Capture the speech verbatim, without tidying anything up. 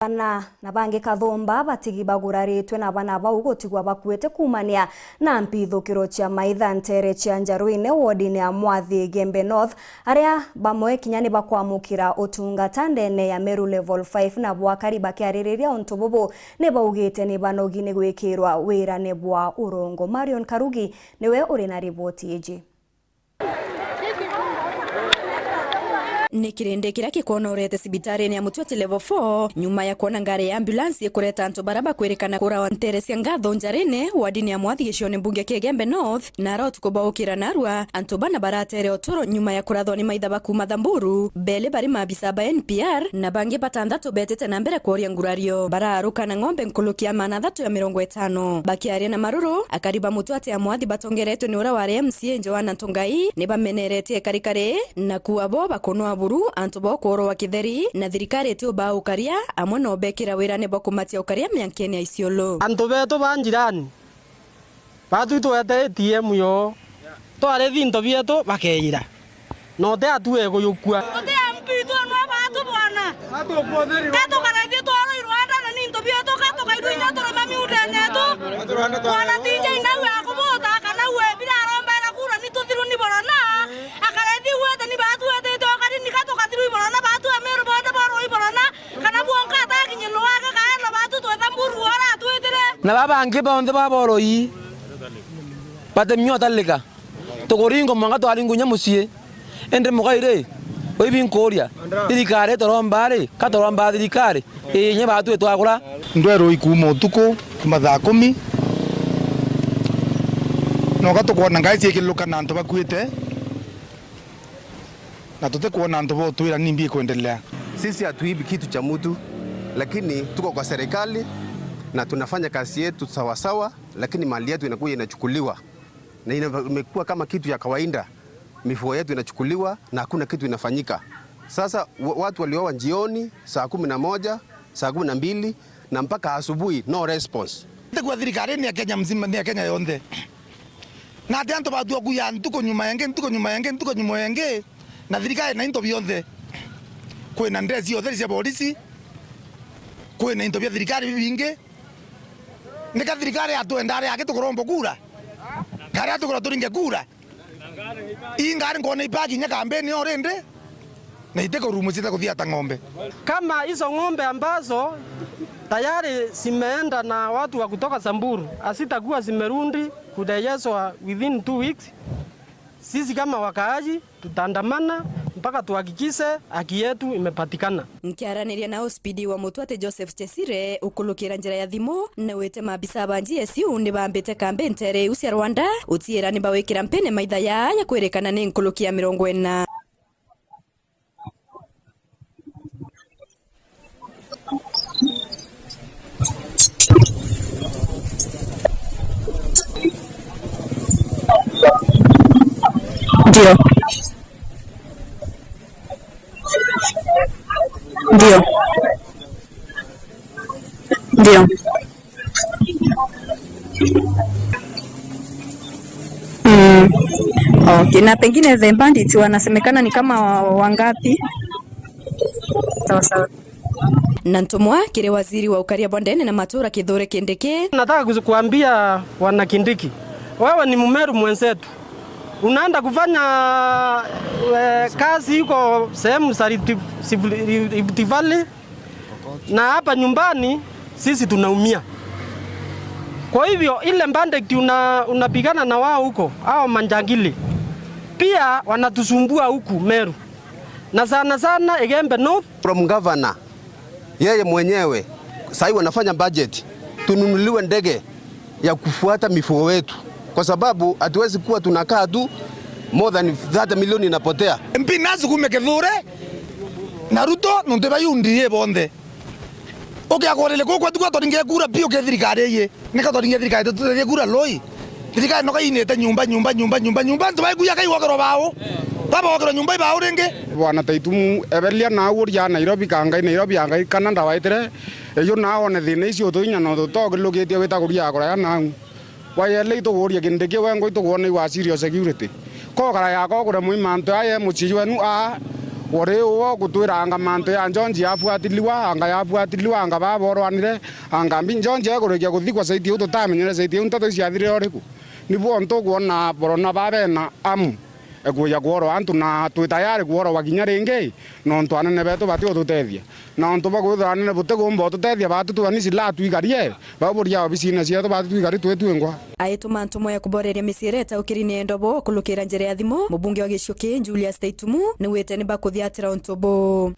Bana na bangi kathumba batigi baguraritwe na bana bau gutigwa bakuite kuumania na mpithukiro cia maitha nteere cia Njaruine wodine ya Mwathi Igembe North, aria bamwe kinya ni bakwamukira utungata ndene ya Meru Level five, na bwakari bakiaririria untu bubu ni baugite ni banogi ni gwikirwa wirane bwa urongo. Marion Karugi niwe uri na riboti iji. Ni kirindi kiria gikwonorete cibitariine ya Mutwati Level four, nyuma ya kwona ngari ya ambulance ikureta antu baria bakwirikana kurawa nteere cia Ngatho Njarine, wardini ya Mwathi gicione mbunge kia Igembe North, na ara utuku baukira narua, antu bana baratere uturo nyuma ya kurathwa ni maitha ba kuuma Thamburu, beli bari maabisa ba N P R, na bangi batanthatu betite na mbere kworia ngurario. Baraaruka na ng'ombe nkuruki ya maana athatu ya mirongo itano. Bakiaria na maruru, akari ba Mutwati ya Mwathi batongeretwe ni uria wari M C A Joanna Ntungai, ni bameneretie ikarikari, na kuua bo bakunwa buru, antu bo kuurwa kitheri, na thirikari itiubaa ukaria, amwe no bekira wirane bwa kumatia ukaria miankene ya Isiolo. Antu betu ba njirani, batu itwete A T M yoo, twarithi into bietu bakeira. Na uti atu eguyukua. Uti M P twenu abaatu bwana. Ka tukarethie twarwa i Rwanda na ni into bietu, ka tukairwa inya turuma miundene yetu. Bwana T J nawe akubuta kana we birarombaira kura ni tuthiru ni borona. Akarethi gwete ni baatu etete okari ni ka tukathiru i borona, baatu Ameru bonthe borwa i borona. Kana bwonka atakinyirwa wake kaeno baatu tweta mburu ora atwitire. Na baba bangi bonthe baboroi batemio talika. Tukuringwa mwanka twaringwa inya mucii. Indi mugai ri, wi binkuria, thirikari ituromba ri, ka turomba thirikari? Ii, inya baatu itwagura. Ndwerui kuuma utuku, kuuma thaa kumi, noka tukwona ngari ciikiriruka na antu bakuite, na tutikwona antu botwira nimbi ikwendelea. Sisi hatuibi kitu cha mtu, lakini tuko kwa serikali na tunafanya kazi yetu sawasawa, lakini mali yetu inakuja inachukuliwa. Na ina-, imekuwa kama kitu ya kawaida, mifugo yetu inachukuliwa na hakuna kitu inafanyika. Sasa wa-, watu waliuawa jioni saa kumi na moja, saa kumi na mbili, na mpaka asubuhi, no response. Ntigua thirikari ni ya Kenya mzima, ni ya Kenya yonthe. Na ati antu batua kuya ntuku nyuma ya ingi, ntuku nyuma ya ingi, ntuku nyuma ya ingi, na thirikari na into bionthe. Kwina ndresi yonthe cia borisi, kwina into bia thirikari bibingi. Nika thirikari yatwenda ari aki tukuromba kura? Kari atukura turinge kura? Ii ngari nkwona ipaki inya kambeni already, na itikurumwa cita kuthia ta ng'ombe. Kama hizo ng'ombe ambazo tayari zimeenda na watu wa kutoka Samburu hazitakuwa zimerudi kurejeshwa within two weeks, sisi kama wakaaji tutaandamana mpaka tuhakikishe haki yetu imepatikana. Nkiaraniria na O C P D wa Mutwati Joseph Chesire ukulukira njira ya thimu, na wite maabisa ba G S U ni bambite kambi nteere iu cia Rwanda, utiira ni bawikira mpene maitha ya ya kwirikana ni nkuruki ya mirongo ina. Ndio. Ndio. Ndio. Mm. Okay. Na pengine the bandits wanasemekana ni kama wa-, wangapi? Sawa sawa. Na ntumwa kiri waziri wa ukaria bwa ndene na matura Kithure Kindiki. Nataka kuzu-, kuambia wana Kindiki, wewe ni Mmeru mwenzetu, unaenda kufanya, eh, kazi huko sehemu za Rift, Rift Valley, na hapa nyumbani sisi tunaumia. Kwa hivyo ile bandit una-, unapigana na wao huko, hao manjangili pia wanatusumbua huku Meru, na sana sana Igembe North. From governor, yeye mwenyewe, sahi wanafanya budget, tununuliwe ndege ya kufuata mifugo wetu, kwa sababu hatuwezi kuwa tunakaa tu, more than thirty million inapotea. M P nasukume Kithure na Ruto nontu ba U D A bonthe. Ukiagorire kuu kwetu kwa twaringe kura piu ke thirikari iyi. Nika twaringe thirikari tutethie kura loi. Thirikari no kainite nyumba, nyumba, nyumba, nyumba, nyumba, antu baikuya kaigwakirwa bao. Baba gwakirwa nyumba ibao ringi. Bwana Taitumu, eberia nau uria Nairobi kangai, Nairobi angai, kana ndawaitire, eyo naone thina icio tuinya no tutogilukitie wita kuria kuraya nau. Wayele ituguria Kindiki, wengwa itukwona iwa serious security. Kokara yako kure mwi mantu aya mucii wenu aa, Kuri uo gutwiranga mantu ya George yafuatiliwa, anga yafuatiliwa, anga baborwanire, anga mbi George ekurikia guthikwa saiti iu tutamenyere saiti iu nteto iciathirire uriku. Nibu ontu ukwona borona babena amu ekuja kuorwa antu na twi tayari kuorwa kinya ringi, nontu anene betu bati ututethia. Na untu bwa kwithirwa anene butigumba ututethia batu tuani silaha twikarie, bau buria obisine cietu batu twikari twi twingwa. Aituma ntumo ya kuboreria miciiri itaukirine ya Ndobo kulukira njira ya thimu, mubunge wa gicigo kii Julius Taitumu niwite ni bakuthiatira untu buu.